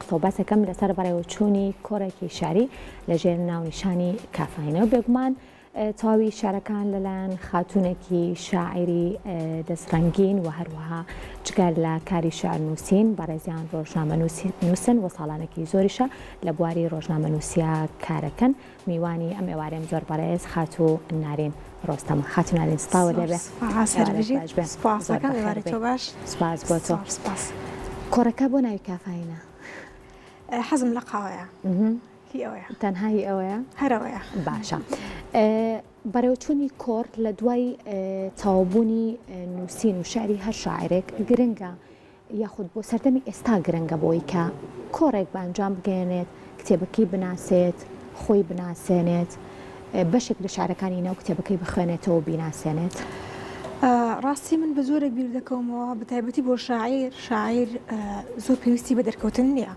قسە و باسەکەم لەسەر بەڕێوەچوونی کۆڕێکی شیعری لەژێر ناونیشانی کافاینە و بێگومان تەواوی شیعرەکان لەلایەن خاتوونێکی شاعیری دەستڕەنگین و هەروەها جگە لە کاری شیعر نووسین بەڕێزیان ڕۆژنامەنووسن و ساڵانێکی زۆریشە لە بواری ڕۆژنامەنووسیا کارەکەن. میوانی ئەم ئێوارەیەم زۆر بەڕێز خاتوو نارین ڕۆستەم. خاتوو نارین سڵاوت لێبێ. سپاس هەر بژیت. سپاس دەکەم ئێوارەی تۆ باش. سپاس بۆ تۆ. سپاس. کۆڕەکە بۆ ناوی کافاینە؟ حەزم لە قاوەیە. هی ئەوەیە. تەنها هی ئەوەیە؟ هەر ئەوەیە. باشە. بەڕێوەچوونی کۆڕ لە دوای تەواوبوونی نووسین و شیعری هەر شاعیرێک گرنگە یاخود بۆ سەردەمی ئێستا گرنگە بۆی کە کۆڕێک بە ئەنجام بگەیەنێت، کتێبەکەی بناسێت، خۆی بناسێنێت، بەشێک لە شیعرەکانی ناو کتێبەکەی بخوێنێتەوە و بیناسێنێت؟ ڕاستی من بە زۆرێک بیر دەکەومەوە بە تایبەتی بۆ شاعیر، شاعیر زۆر پێویستی بە دەرکەوتن نییە.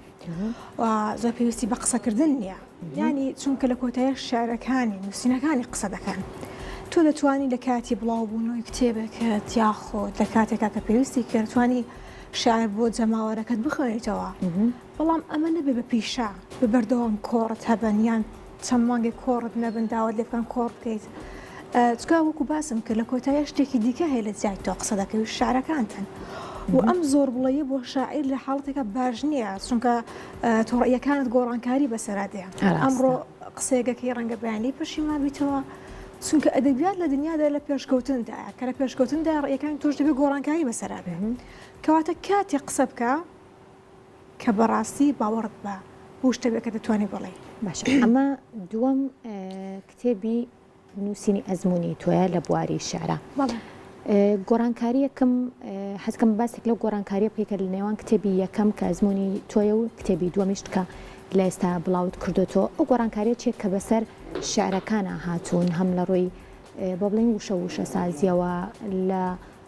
و زۆر پێویستی بە قسەکردن نییە یانی چونکە لە کۆتایی شعرەکانی نووسینەکانی قسە دەکەن تۆ دەتوانی لە کاتی بڵاوبوونەوەی کتێبێکت یاخود لە کاتێکا کە پێویستی کرد توانی شعر بۆ جەماوەرەکەت بخوێنیتەوە بەڵام ئەمە نەبێ بە پیشە بە بەردەوام کۆڕت هەبن یان چەند مانگێک کۆڕت نەبن داوات لێ بکەن کۆڕ بکەیت چکا وەکو باسم کرد لە کۆتایە شتێکی دیکە هەیە لە جیای تۆ قسە دەکەی و شعرەکانتن و ئەم زۆر بڵێیە بۆ شاعیر لە حاڵەتێکا باش نییە چونکە تۆڕیەکانت گۆڕانکاری بەسەرا دێ ئەمڕۆ قسەیەکەکەی ڕەنگە بەیانی پەشیمان بیتەوە چونکە ئەدەبیات لە دنیادا لە پێشکەوتندایە کە لە پێشکەوتندا ڕێیەکانی تۆش دەبێت گۆڕانکاری بەسەرا بێ کەواتە کاتێک قسە بکە کە بەڕاستی باوەڕت بە بەو شتە بێ کە دەتوانی بڵێی. باشە ئەمە دووەم کتێبی نووسینی ئەزموونی تۆیە لە بواری شیعرا. بەڵێ. گۆڕانکارییەکم حەزکەم باسێک لەو گۆڕانکارییە بکەی کە لە نێوان کتێبی یەکەم کە ئەزموونی تۆیە و کتێبی دووەمیشت کە لە ئێستا بڵاوت کردۆتەوە ئەو گۆڕانکارییە چییە کە بەسەر شیعرەکانا هاتوون هەم لە ڕووی با بڵێین وشە و وشەسازییەوە لە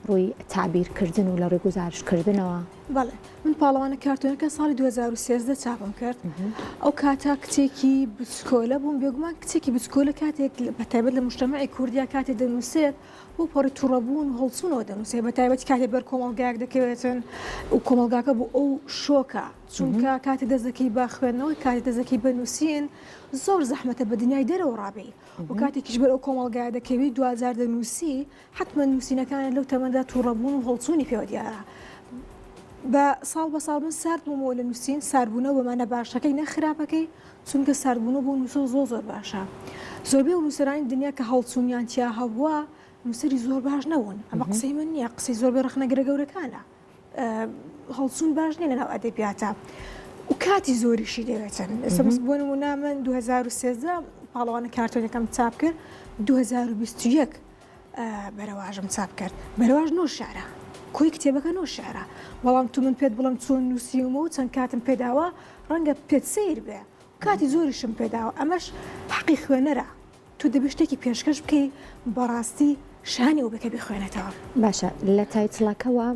ڕووی تەعبیر کردن و لە ڕووی گوزارشت کردنەوە. بەڵێ من پاڵەوانە کارتۆنەکە ساڵی 2013 چاپم کرد ئەو کاتە کچێکی بچکۆلە بووم بێگومان کچێکی بچکۆلە کاتێک بە تایبەت لە مجتەمەعی کوردیا کاتێک دەنووسێت بۆ پەڕی توڕەبوون و هەڵچوونەوە دەنووسێت بە تایبەتی کاتێک بەر کۆمەڵگایەک دەکەوێتن و کۆمەڵگاکە بۆ ئەو شۆکە چونکە کاتێک دەست دەکەی بە خوێندنەوەی کاتێک دەست دەکەی بە نووسین زۆر زەحمەتە بە دنیای دەرەوە ڕابێی و کاتێکیش بەر ئەو کۆمەڵگایە دەکەوی دواجار دەنووسی حەتمەن نووسینەکانت لەو تەمەندا تووڕەبوون و هەڵچوونی پێوە دیارە. بە ساڵ بە ساڵ من سارد بوومەوە لە نووسین، ساردبوونەوە بە مانا باشەکەی نەک خراپەکەی، چونکە ساردبوونەوە بۆ نووسەر زۆر زۆر باشە. زۆربەی ئەو نووسەرانی دنیا کە هەڵچوونیان تیا هەبووە، نووسەری زۆر باش نەبوون. ئەمە قسەی من نییە، قسەی زۆربەی ڕەخنەگرە گەورەکانە. هەڵچوون باش نییە لەناو ئەدەبیاتە و کاتی زۆریشی دەوێتن. ئێستا بۆ نموونە من 2013 پاڵەوانە کارتۆنەکەم چاپ کرد، 2021 بەرەواژم چاپ کرد. بەرەواژ نۆ شیعرە. کۆی کتێبەکە نۆ شیعرە. بەڵام تو من پێت بڵێم چۆن نووسیومە و چەند کاتم پێداوە، ڕەنگە پێت سەیر بێ. کاتی زۆریشم پێداوە. ئەمەش حەقی خوێنەرە. تۆ دەبێ شتێکی پێشکەش بکەی بەڕاستی شانی ئەو بێ کە بیخوێنێتەوە. باشە لە title ەکەوە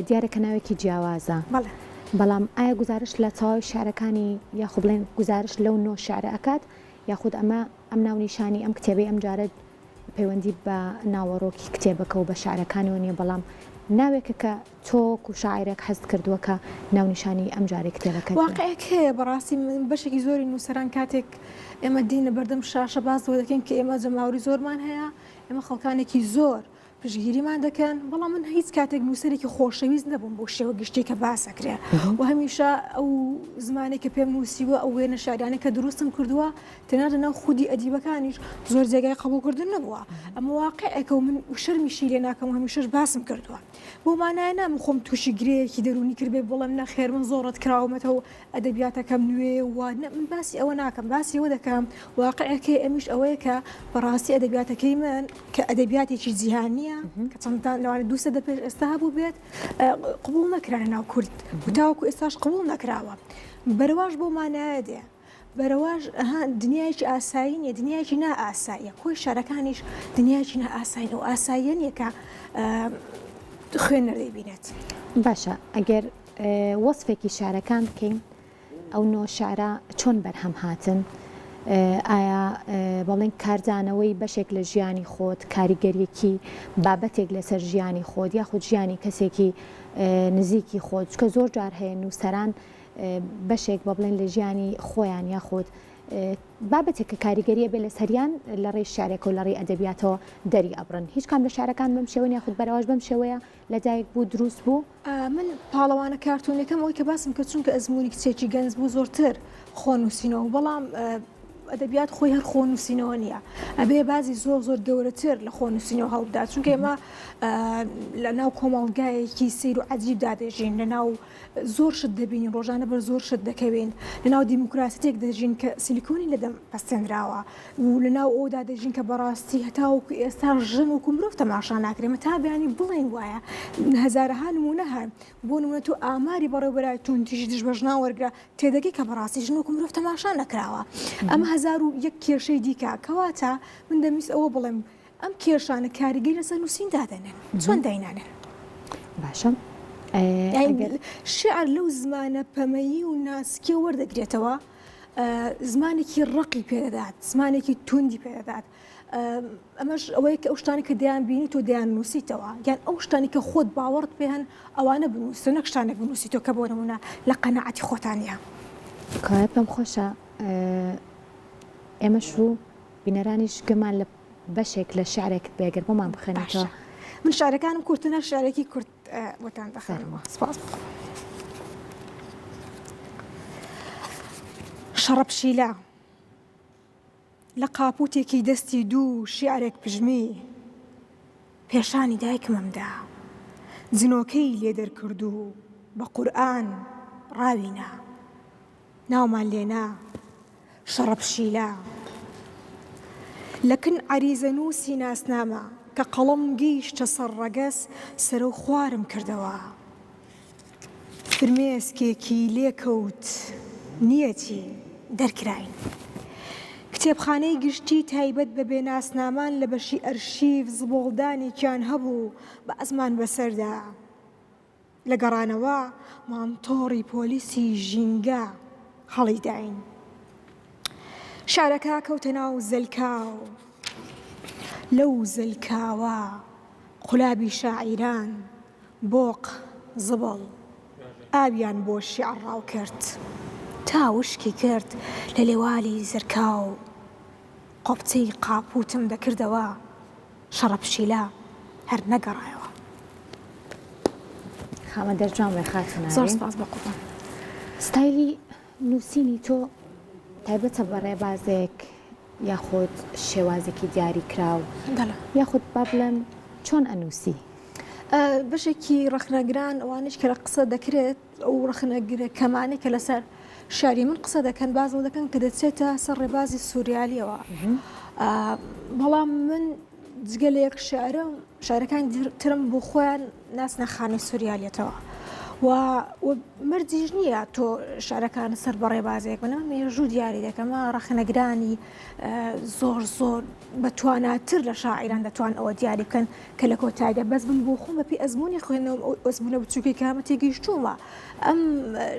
دیارە کە ناوێکی جیاوازە. بەڵێ. بەڵام ئایا گوزارشت لە تەواوی شیعرەکانی یاخود بڵێین گوزارشت لەو نۆ شیعرە ئەکات یاخود ئەمە ئەم ناونیشانی ئەم کتێبەی ئەمجارە پەیوەندی بە ناوەڕۆکی کتێبەکە و بە شیعرەکانیەوە نییە بەڵام ناوێکە کە تۆ وەکو شاعیرێک حەزت کردووە کە ناونیشانی ئەمجارەی کتێبەکەت بێ؟ واقیعێک هەیە بەڕاستی من بەشێکی زۆری نووسەران کاتێک ئێمە دێینە بەردەم شاشە باس لەوە دەکەین کە ئێمە جەماوەری زۆرمان هەیە ئێمە خەڵکانێکی زۆر پشتگیریمان دەکەن، بەڵام من هیچ کاتێک نووسەرێکی خۆشەویست نەبووم بەو شێوە گشتیەی کە باس ئەکرێ و هەمیشە ئەو زمانەی کە پێم نووسیوە ئەو وێنە شیعریانەی کە دروستم کردووە تەنانەت لەناو خودی ئەدیبەکانیش زۆر جێگای قبوڵکردن نەبووە ئەمە واقعێکە و من شەرمیشی لێ ناکەم و هەمیشەش باسم کردووە بەو مانایە نا من خۆم تووشی گرێیەکی دەروونی کردبێ بڵێم نەخێر من زۆر ڕەتکراومەتەوە ئەدەبیاتەکەم نوێیە و نا من باسی ئەوە ناکەم باسی ئەوە دەکەم واقعەکەی ئەمیش ئەوەیە کە بەڕاستی ئەدەبیاتەکەی من کە ئەدەبیاتێکی جیهانییە کە چەندان لەوانە دوو سەدە پێش ئێستا هەبوو بێت قبوڵ نەکرا لە ناو کورد و تاوەکو ئێستاش قبوڵ نەکراوە بەرەواش بۆ مانایە دێ بەرەواژ ها دنیایەکی ئاسایی نییە دنیایەکی نائاساییە کۆی شارەکانیش دنیایەکی نائاسایین ئەو ئاساییە نییە کە خوێنەر دەیبینێت. باشە ئەگەر وەسفێکی شعرەکان بکەین ئەو نۆ شعرە چۆن بەرهەم هاتن؟ ئایا بەڵێن کاردانەوەی بەشێک لە ژیانی خۆت کاریگەریەکی بابەتێک لەسەر ژیانی خۆت یاخود ژیانی کەسێکی نزیکی خۆت چکە زۆر جار هەیە نووسەران. بەشێک بە بڵێن لە ژیانی خۆیان یاخود بابەتێک کە کاریگەریە بێ لەسەریان لە ڕێی شعرێکەوە لە ڕێی ئەدەبیاتەوە دەری ئەبڕن هیچ کام لە شعرەکان بەم شێوەن یاخود بەرەواش بەم شێوەیە لەدایک بوو دروست بوو؟ من پاڵەوانە کارتۆنیەکەم ئەوەی کە باسم کرد چونکە ئەزموونی کچێکی گەنج بوو زۆرتر خۆ نووسینەوە بەڵام ئەدەبیات خۆی هەر خۆ نووسینەوە نییە ئەبێ بازی زۆر زۆر گەورەتر لە خۆ نووسینەوە هەڵبدات چونکە ئێمە لە ناو کۆمەڵگایەکی سیر و عەجیبدا دەژین لە ناو زۆر شت دەبینین ڕۆژانە بەر زۆر شت دەکەوین لە ناو دیموکراسیتێک دەژین کە سیلیکۆنی لە دەم پەستێنراوە و لە ناو ئەودا دەژین کە بەڕاستی هەتاوەکو ئێستا ژن وەکو مرۆڤ تەماشا ناکرێ مە تا بەیانی بڵێین وایە هەزارەها نمونە هەن بۆ نمونە تۆ ئاماری بەڕێوبەرای توندتیژی دژ بە ژنان وەرگرە تێدەگەی کە بەڕاستی ژن وەکو مرۆڤ تەماشا نەکراوە ئەمە 1001 کێشەی دیکە کەواتە من دەمویست ئەوە بڵێم ئەم کێشانە کاریگەری لەسەر نووسین دادەنێن چۆن داینانێن؟ باشە شعر لەو زمانە پەمەیی و ناسکیە وەردەگرێتەوە زمانێکی ڕەقی پێدەدات زمانێکی توندی پێدەدات ئەمەش ئەوەیە کە ئەو شتانی کە دەیان بینی تۆ دەیان نووسیتەوە یان ئەو شتانی کە خۆت باوەڕت پێ هەن ئەوانە بنووسە نەک شتانێک بنووسیتەوە کە بۆ نمونە لە قەناعەتی خۆتان نییە. کەوایە پێم خۆشە ئێمەش و بینەرانیش گەمان لە بەشێک لە شعرێکت بێ گەر بۆمان بخوێنیتەوە. باشە من شعرەکانم کورتن هەر شعرێکی کورت بۆتان دەخوێنمەوە. سپاس. شەڕەپشیلە لە قاپوتێکی دەستی دوو شیعرێک پژمی پێشانی دایکمم دا جنۆکەی لێ دەرکرد و بە قورئان ڕاوی نا. ناومان لێنا شەڕە پشیلە. لە کن عەریزەنووسی ناسنامە کە قەڵەم گەیشتە سەر ڕەگەز سەرەو خوارم کردەوە. فرمێسکێکی لێ کەوت نیەتی دەرکراین. کتێبخانەی گشتی تایبەت بە بێناسنامان لە بەشی ئەرشیف زبۆڵدانێکیان هەبوو بازمان بەسەردا. لە گەڕانەوە مانتۆڕی پۆلیسی ژینگە هەڵیداین. شارەکە کەوتە ناو زەلکاو. لەو زەلکاوە قولابی شاعیران بۆق زبڵ ئاویان بۆ شیعر ڕاو کرد. تا وشکی کرد لە لێوالی زرکاو. قۆپچەی قاپووتم دەکردەوە. شەڕە پشیلە هەر نەگەڕایەوە. خامە دەرجوان بێ خاتوو نارین. زۆر سپاس بە قوربان. ستایلی نووسینی تۆ تایبەتە بە ڕێبازێک یاخود شێوازێکی دیاریکراو یاخود با بڵێم چۆن ئەنووسی؟ بەشێکی ڕەخنەگران ئەوانەیش کە لە قسە دەکرێت ئەو ڕەخنەگرە کەمانەی کە لەسەر شیعری من قسە دەکەن باس لەوە دەکەن کە دەچێتە سەر ڕێبازی سوریالیەوە بەڵام من جگە لە یەک شعرم شعرەکانی ترم بۆ خۆیان ناسنە خانەی سوریالیەتەوە و مەرجیش نییە تۆ شعرەکان سەر بە ڕێبازێک بنە مێژوو دیاری دەکەمە ڕەخنەگرانی زۆر زۆر بە تواناتر لە شاعیران دەتوان ئەوە دیاری بکەن کە لە کۆتایدا بەس من بۆ خۆم بەپێی ئەزموونی خوێندنەوەم ئەو ئەزموونە بچووکەی کە هەمە تێگەیشتوومە ئەم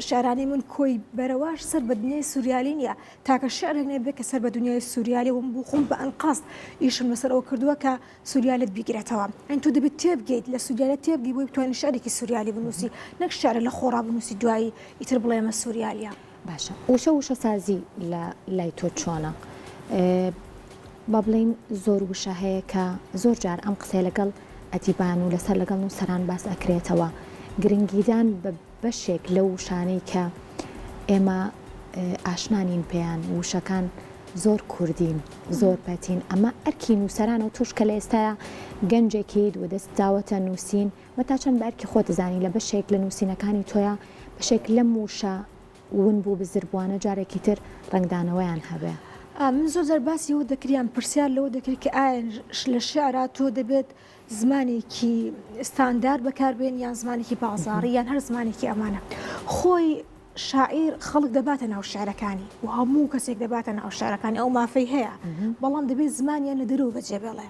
شعرانەی من کۆی بەرەواش سەر بە دنیای سوریالی نییە تاکە شعرێک نەبێ کە سەر بە دنیای سوریالی و من بۆ خۆم بە ئەنقەست ئیشم لەسەر ئەوە کردووە کە سوریالت بیگرێتەوە یانی تۆ دەبێت تێبگەیت لە سوریالت تێبگەی بۆی بتوانی شعرێکی سوریالی بنووسی نەک شعرە لە خۆڕا بنووسی دوایی ئیتر بڵێ ئەمە سوریالیە. باشە وشە وشەسازی لە لای تۆ چۆنە؟ با بڵێین زۆر وشە هەیە کە زۆر جار ئەم قسەیە لەگەڵ ئەدیبان و لەسەر لەگەڵ نووسەران باس ئەکرێتەوە گرنگیدان بە بەشێک لەو وشانەی کە ئێمە ئاشنا نین پێیان وشەکان زۆر کوردین زۆر پەتین ئەمە ئەرکی نووسەرانە و تۆش کە لە ئێستایا گەنجێکیت و دەست داوەتە نووسین بە تا چەند بە ئەرکی خۆت دەزانی لە بەشێک لە نووسینەکانی تۆیا بەشێک لەم وشە ون بوو بزربووانە جارێکی تر ڕەنگدانەوەیان هەبێ؟ من زۆر جار باسی ئەوە دەکرد یان پرسیار لەوە دەکرێت کە ئایا لە شیعرا تۆ دەبێت زمانێکی ستاندارد بەکاربێنی یان زمانێکی بازاڕی یان هەر زمانێکی ئەمانە خۆی شاعیر خەڵک دەباتە ناو شیعرەکانی و هەموو کەسێک دەباتە ناو شیعرەکانی ئەو مافەی هەیە بەڵام دەبێت زمانیان لە دەرەوە بەجێ بێڵێ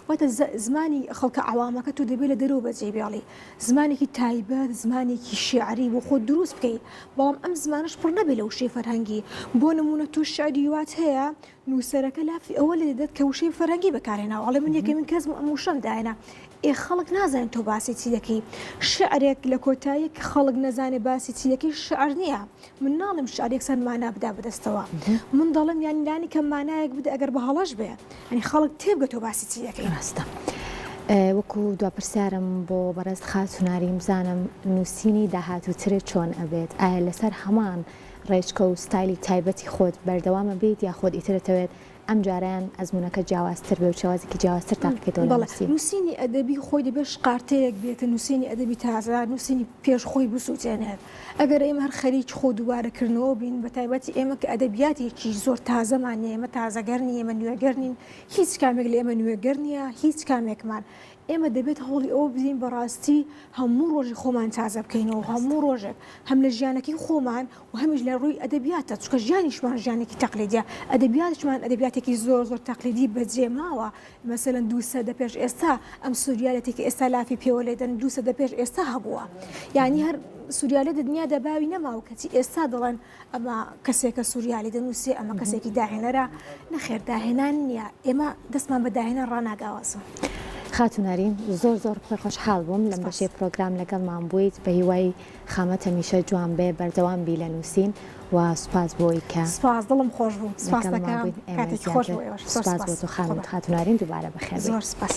واتە زمانی خەڵکە عەوامەکە تۆ دەبێت لە دەرەوە بەجێی بێڵی زمانێکی تایبەت زمانێکی شیعری بۆ خۆت دروست بکەی بەڵام ئەم زمانەش پڕ نەبێت لە وشەی فەرهەنگی بۆ نموونە تۆ شیعری وات هەیە نووسەرەکە لافی ئەوە لێ دەدات کە وشەی فەرهەنگی بەکارهێناوە ئەڵێ من یەکەمین کەس بووم ئەم وشەم داهێنا. ئێ خەڵک نازانێت تۆ باسی چی دەکەی شعرێک لە کۆتاییە کە خەڵک نەزانێ باسی چی دەکەی شعر نییە من ناڵێم شعر یەکسەر مانا بدا بەدەستەوە من دەڵێم یانی لانی کەم مانایەک بدە ئەگەر بە هەڵەش بێ یانی خەڵک تێبگە تۆ باسی چی دەکەی. ڕاستە. وەکو دوا پرسیارم بۆ بەڕێز خاتوو نارین بزانم نووسینی داهاتووترت چۆن ئەبێت؟ ئایا لەسەر هەمان ڕێچکە و ستایلی تایبەتی خۆت بەردەوام ئەبیت یاخود ئیتر ئەتەوێت ئەمجارەیان ئەزموونەکە جیاوازتر بێ و شێوازێکی جیاوازتر تاقیکەیتەوە لە بەڵێ نووسین؟ نووسینی ئەدەبی خۆی دەبێت شقارتەیەک بێت نووسینی ئەدەبی تازە نووسینی پێش خۆی بسووتێنێت ئەگەر ئێمە هەر خەریکی خۆ دووبارەکردنەوە بین بە تایبەتی ئێمە کە ئەدەبیاتێکی زۆر تازەمان نییە ئێمە تازەگەر نین ئێمە نوێگەر نین هیچ کامێک لە ئێمە نوێگەر نییە هیچ کامێکمان ئێمە دەبێت هەوڵی ئەوە بدەین بەڕاستی هەموو ڕۆژی خۆمان تازە بکەینەوە هەموو ڕۆژێک هەم لە ژیانەکەی خۆمان و هەمیش لە ڕووی ئەدەبیاتە چونکە ژیانیشمان ژیانێکی تەقلیدیە ئەدەبیاتیشمان ئەدەبیاتێکی زۆر زۆر تەقلیدی بەجێ ماوە مەسەلەن دوو سەدە پێش ئێستا ئەم سوریالەتی کە ئێستا لافی پێوە لێدەن دوو سەدە پێش ئێستا هەبووە یعنی هەر سوریالە دە دنیادا باوی نەماوە کەچی ئێستا دەڵێن ئەمە کەسێکە سوریالی دەنووسێ ئەمە کەسێکی داهێنەرە نەخێر داهێنان نییە ئێمە دەستمان بە داهێنان ڕاناگاوازم. خاتوو نارین زۆر زۆر پڕ خۆشحاڵ بووم لەم بەشەی پرۆگرام لەگەڵمان بوویت بە هیوای خامەت هەمیشە جوان بێ بەردەوام بی لە نووسین و سوپاس بۆی کە سپاس دڵم خۆش بوو سپاس لەگەڵمان دەکەم بوویت ئێمە کاتێکی خۆش زیاتر بۆ ئێوەش زۆر سوپاس بۆ سپاس تۆ خانم خۆبە خاتوو نارین دووبارە بەخێر بێی. زۆر سپاس.